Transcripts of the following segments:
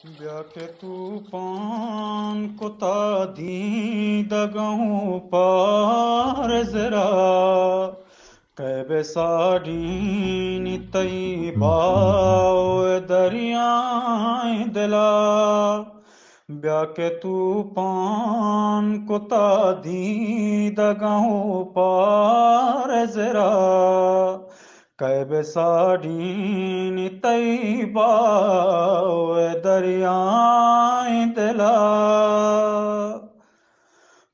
بیا کہ توپان کتا دیدگوں پار زرا، کئے بہ ساڈینی تئی باو دریائیں دلا۔ بیا کہ توپان کتا دیدگوں پار زرا، کئے بہ ساڈینی تئی باو دریائیں دلا۔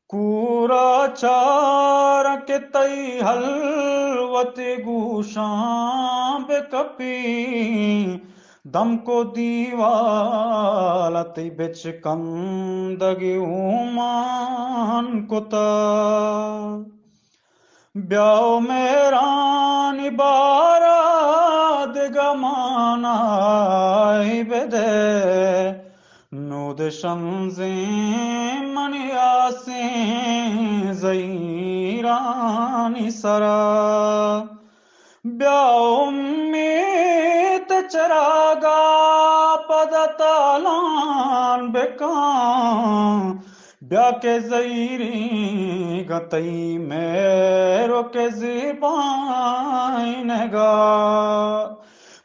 کورا چار کہ تئی حلوت گوشاں بہ کپی، دمکو دیوال تئی بچکندگی اومان کتا۔ بیا و مہرانی بارا دگہ مانائی بدے، نود شنزیں منی آسیں زہیرانی سرا۔ بیا امیت چراگا پد تالان بکن، بیا کہ زہیری گتئی مہر و کہ زیبائیں نگاہ۔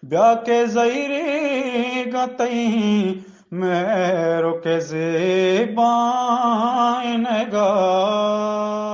بیا کہ زہیری گتئی مہر و کہ زیبائیں نگاہ۔